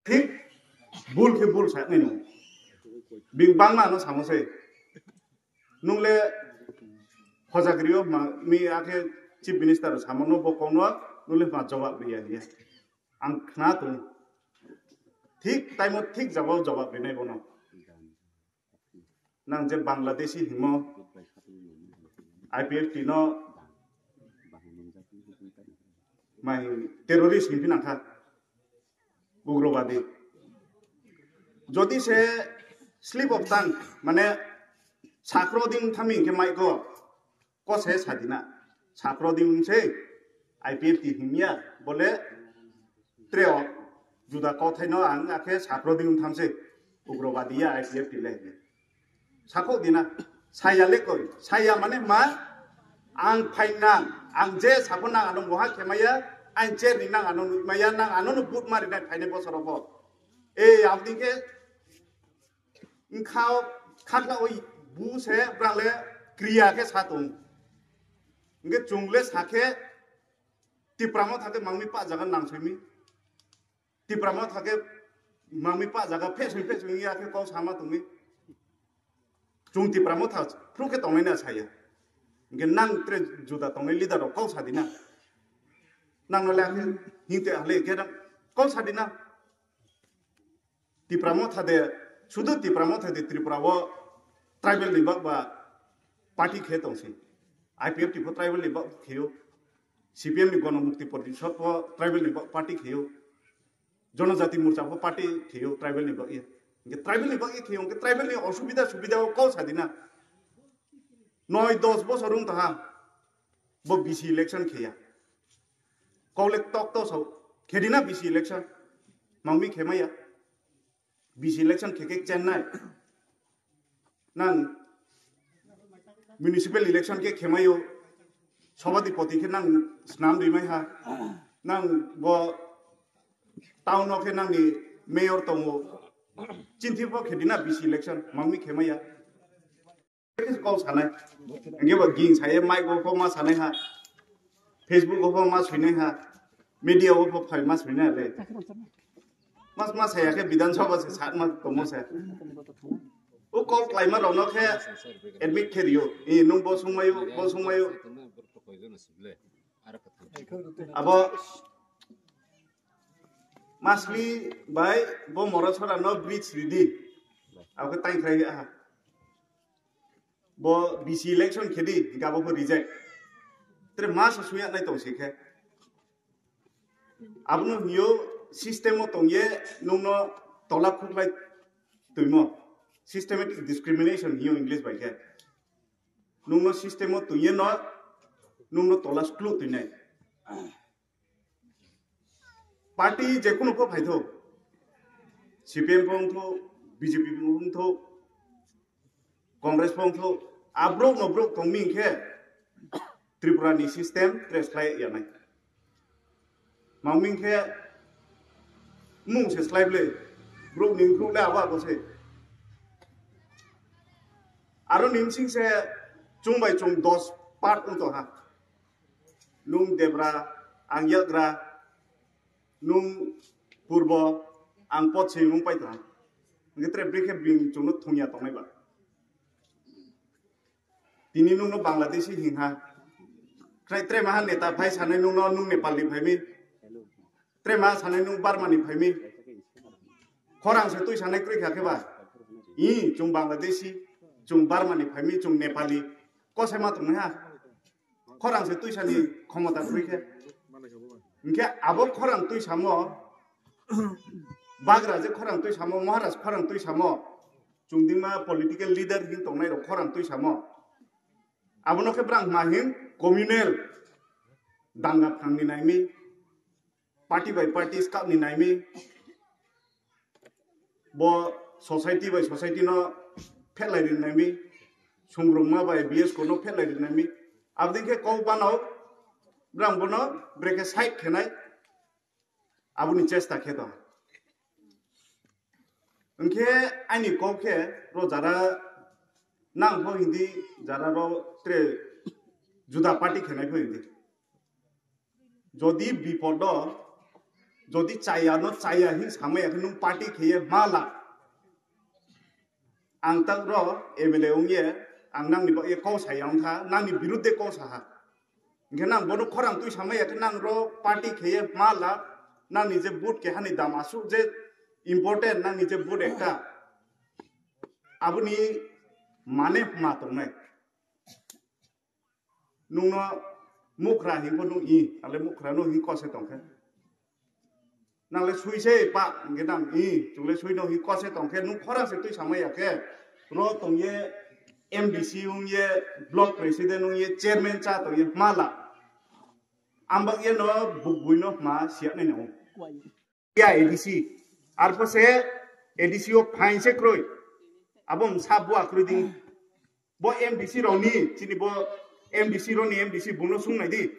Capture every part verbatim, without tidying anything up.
Thik bul khe bul sa nai nung. Bing bangma no samo se. Nung le hojagri o ma mi akhe chief minister samo no bo kono nung le ma jawab riya riya. Ang khna tung. Thik time o thik jawab jawab rinai bono. Nang je Bangladeshi himo I P F T no mai terrorist himpi nangkha ugrobadi. Jodi se slip of tongue mane sakro ding thami hingke mai ko ko se sadina sakro ding se I P F T himya bole treo juda kothai no ang akhe sakro ding tham se ugrobadi ya I P F T le. Sakho dina, saya le koi, saya mane ma, ang phainang, ang je sakho nang ano moha khemaya, ang cher ni nang ano nukmaya, nang ano no but mari nai phaine bosoro bo. E abdi ke, ngkhao, khakla oi, bu se, brang le, kriya ke satung. Nge chung le sakhe, Tipra mo thake mangmi pa jaga nang simi. Tipra mo thake mangmi pa jaga phesing phesing ya khe kok sama tongwi. Chung Tipra mo tha phru khe tongnai na saya. Nge nang tre juda tongnai leader rok kok sadina. Nang no le akhe hingte hale khe kok sadina. Tipra Motha de, sudu Tipra Motha de Tripura o tribal ni bak ba party khe tong si. I P F T pho tribal ni bak khe o, C P M ni Gono Mukti Porishod pho tribal ni bak party khe o, Jonojati Morcha pho party khe o tribal ni bak ye. Hingke tribal ni bak ye khe o, hingke tribal ni osubida subida o kok sa di na. Noi dos bosor wng tong ha, bo B C election khe ya. Kok le tok to sao, khe di na B C election. Mangmi khe maya. B C election khe khe Chennai. Nang municipal election khe khe mayo. Sabhapati khe nang snam ri mai ha. Nang bo town o khe nang ni mayor tongo. Chinthi bo khe di na B C election. Mangmi khe maya. Kok sanai. Hingke bo ging saye, mic o pho ma sanai ha. Facebook o pho ma suinai ha. Media o pho phai ma suinai le. Mas ma saya khe Bidhan Sabha se sat ma tomo se. O kok klaima rok no khe admit khe rio. E nung bo sung mayo, bo sung mayo. Abo Masli bai bo Morasora no bridge ridi. Abo khe tang khai ha. Bo B C election khe di, hingke abo bo reject. Tre ma se suya nai tong si khe. Abono hiyo system o tong ye nung no tola khuklai tuimo. Systematic discrimination hiyo English bai khe. Nung no system o tong ye no, nung no tola sklu tuinai. Party jekunu pho phaitho, C P M pho wngtho, B J P pho wngtho, Congress pho wngtho, abrok no brok tongmi khe Tripura ni system trace khlai yanai. Mangmi khe mung se slai ble, brok ni brok le abo abo se. Aro ni bsing se chung bai chung dos part wngtong ha. Nung debra, ang yagra, nung purbo, ang pot se mung pai tong. Nge tre bri khe bing chung no thung ya tongnai ba. Tini nung no Bangladeshi hing ha. Krai tre maha neta phai sanai nung no nung Nepal ni phai mi. Tre maha sanai nung Burma ni phai mi. Khorang se tui sanai kri kha khe ba. I chung Bangladeshi, chung Burma ni phai mi, chung Nepali. Kosai ma tong ha. Khorang se tuisa ni khomota kwrwi khe. Hinkhe abo khorang tuisamo, bagra je khorang tuisamo, Maharaj khorang tuisamo, chwng dima political leader hin tongnai rok khorang tuisamo. Abono khe brang ma hin communal danga phangni naimi, party by party skapni naimi, bo society by society no phelai rinai mi, sungrungma bai B S ko no phelai rinai mi, abdi khe kok bano brang bono brekhe side khenai aboni chesta khe tong. Hinkhe ani kok khe ro jara nang pho hindi jara ro tre juda party khenai pho hindi. Jodi bipodo Jodi chaya no chaya hin samaya khe nung party kheye mala. Ang tak ro M L A ungye ang nangni bagye kok saya wngkha, nangni birudde kok saha. Hingke nang bono khorang twi samaya khe nang ro party kheye mala, nangni je vote kehani dam asuk je important, nangni je vote ekta aboni mane ma tongnai. Nungno mukra hingpho nung i, ale mukra no hing kose tongkhe. Nang le sui se pa, hingke nang i, chwng le sui no hing kose tongkhe, nung khorang se twi samaya khe, ro tongye M D C wngye, block president wngye, chairman cha tongye mala. Ambak ye no buk bui no ma siya nai no. Ya A D C, arpho se A D C o phain se kroi. Abo msa bua kroi ding. Bo M D C rokni, chini bo M D C rokni M D C buno sung nai di.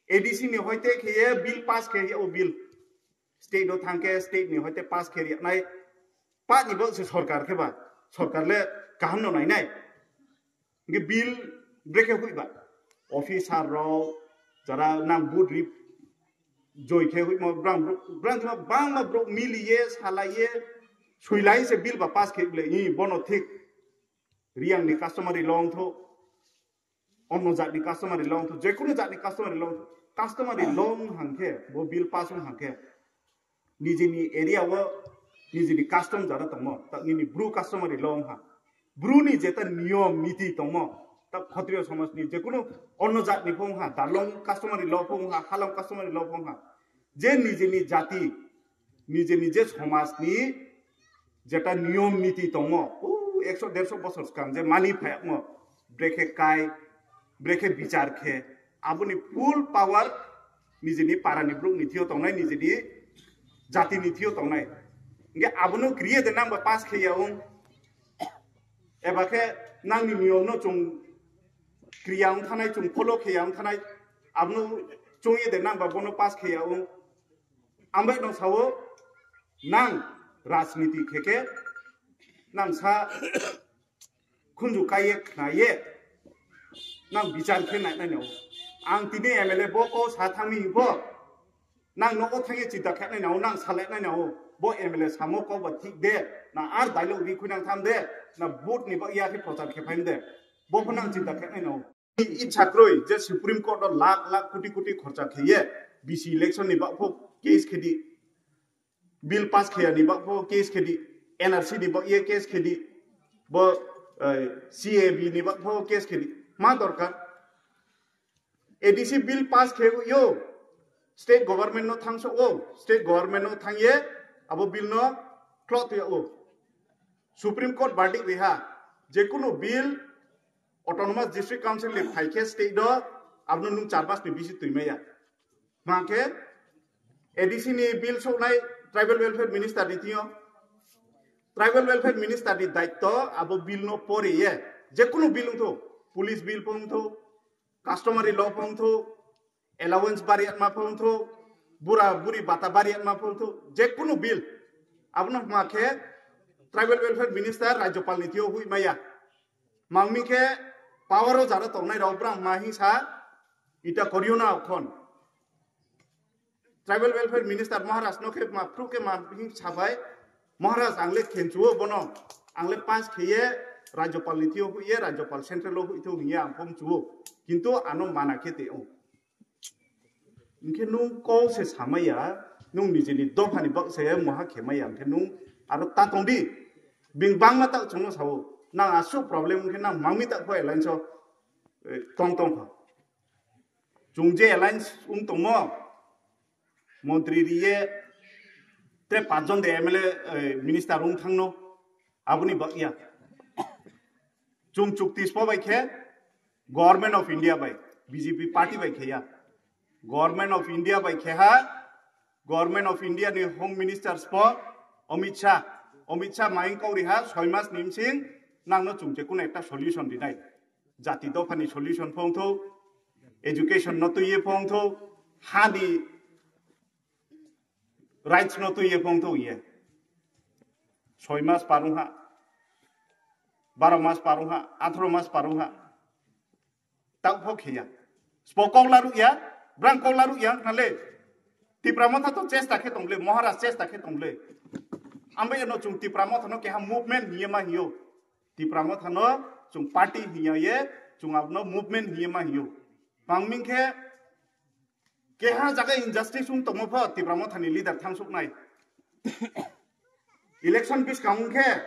A D C ni hoite khe ye bill pass khe ye o bill. State o thang khe state ni hoite pass khe ri nai. Pa ni bo se sorkar khe ba. Sorkar le kaham no nai nai. Nge bill brekhe hui ba. Officer rok, jara nang vote rip joi khe hui mo brang, brang ma bang ma bro mili ye, sala ye, suilai se bill ba pass khe ble. Ni bono thik. Riyang ni customary law wngtho, onno jat ni customary law wngtho, jekunu jat ni customary law wngtho, customary law wng hangkhe, bo bill pass wng hangkhe, nijini area o, nijini custom jara tongmo, ta nini bru customary law wng ha, bru ni jeta niyom niti tongmo, ta Khatriyo somaj ni jekunu onno jat ni pho wng ha, Darlong customary law pho wng ha, Halam customary law pho wng ha, je nijini jati, nije nije somaj ni jeta niyom niti tongo, o ekso derso bosor swkang je mani phayakmo, brekhe kai, brekhe bichar khe, aboni full power nijini para ni borok ni thio tongnai, nijini jati ni thio tongnai. Hingke abono kriye de nang ba pass khe ya wng, eba khe nang ni niyom no chung kriya wng thanai, chung follow khe ya wng thanai, abono chungye de nang ba bono pass khe ya wng. Ambai no sao, nang rajniti khe khe, nang sa khunju kaiye khnaye, nang bichar khe nai nai no. Ang tini M L A bo ko sa thangni bo, nang nogo thangye chinta khe nai no, nang salai nai no. Bo M L A samo ko ba thik de, na ar dialogue ri khui nang tham de, na vote ni ba ya khe prochar khe phaim de. Bo pho nang chinta khe nai no. Icha kroi je Supreme Court o lakh lakh koti koti khorcha kheye B C election ni bagpho case khedi, bill pass kheyani bagpho case khedi, N R C ni bagye case khedi, bo, eh, C A B ni bagpho case khedi. Ma dorkar? A D C bill pass khe yo, state government no thangso o, state government no thangye abo bill no khlok ya o. Supreme Court verdict riha, jekunu bill Autonomous District Council ni phai khe state do, abono nung char mas ni bisi twi maya. Hwnkhe A D C ni bill soknai Tribal Welfare Minister ni thio. Tribal Welfare Minister ni daitto abo bill no pore ye, jekunu bill wngtho, police bill pho wngtho, customary law pho wngtho, allowance bari ma pho wngtho, bura buri bata bari ma pho wngtho, jekunu bill. Abono hwnkhe Tribal Welfare Minister Rajyapal ni thio hui maya. Mangmi khe power o jara tongnai rok brang ma hingsa ita koriyo na okhon. Tribal Welfare Minister Maharaj no khe ma phru khe ma hing sabai, Maharaj ang le khenchuo bono, ang le pass kheye Rajyapal ni thio huiye, Rajyapal central o hui thio hingye ang phom chuo. Kintu ano mana khe te o. Hingkhe nung kok se samaya, nung nijini dophani bak se moha khemaya, hingkhe nung aro ta tongdi. Bing bangma ta chwngno sao, nang asuk problem hingkhe nang mangmi ta pho alliance o, eh, tong tong kha. Chwng je alliance wng tongmo, montri riye, te pachjon de M L A, eh, minister wng thangno, aboni bak ya. Chwng chukti spo bai khe, Government of India bai, B J P party bai khe ya. Government of India bai khe ha, Government of India ni Home Minister spo Amit Shah, Amit Shah maing kok riha, soi mas ni bsing nangno chwng je kuno ekta solution rinai. Jati dophani solution phongtho, education no twiye phongtho, hani rights no twiye phongtho ye. Soi mas parung ha, baro mas parung ha, atharo mas parung ha. Tau pho kheya. Spo kok laru ya, brang kok laru ya, khna le. Tipra Motha to chesta khe tongle, Maharaj chesta khe tongle. Ambai no chung Tipra Motha no keha movement hiye ma hiyo. Tipra Motha no chung party hiya ye, chung abono movement hiye ma hiyo. Mangming khe keha jaga injustice wng tongmo pho Tipra Motha ni leader thangsuk nai. Election biskang khe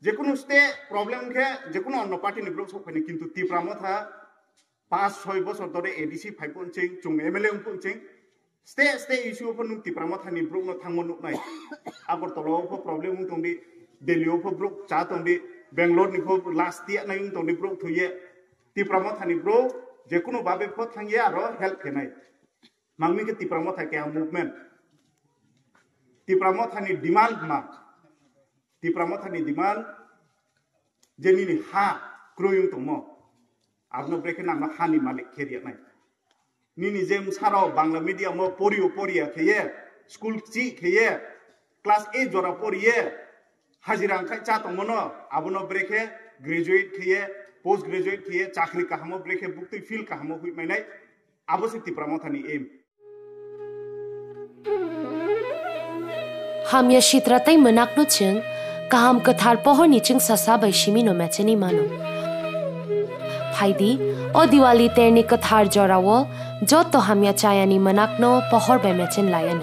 jekunu state problem khe jekunu onno party ni borok sok phai nai, kintu Tipra Motha pas soi bosor dore A D C phai pon ching, chung M L A wng pon ching. State state issue pho nuk Tipra Motha ni borok no thangmo nuk nai. Agartala o pho problem wng tong di, Delhi o pho borok cha tong di, Bangalore ni pho last tiya nai wng tong di borok thuye. Tipra Motha ni borok jekunu babe pho thang ye aro help khe nai. Mangmi khe Tipra Motha keha movement. Tipra Motha ni demand ma. Tipra Motha ni demand je nini ha kroi wng tongmo. Abno brekhe nangno ha ni malik khe riya nai. Nini je bwsarok Bangla medium o poriyo poriya kheye, school chi kheye, class eight jora poriye, hajira wngkhai cha tongmano, abono brekhe graduate kheye, post graduate kheye, chakri kahamo brekhe buktwi field kahamo huimainai, abo se Tipra Mothani aim. Hamya sitra tei mwnakno chwng kaham kwthar pohorni chwngsasa bai simino mechenwi mano. Phaidi, o Diwali terni kwthar jorao joto hamya chayani mwnakno pohor bai mechen laianw.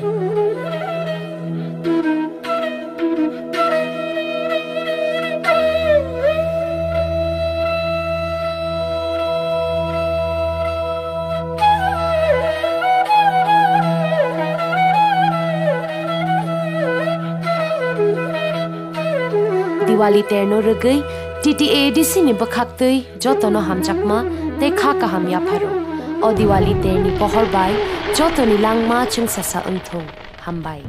Diwali terno rwgwi T T A A D C ni bwkhaktwi jotono hamjakma tei kha kaham yapharo. O Diwali terni pohor bai jotoni langma chwngsasa wngthung. Hambai.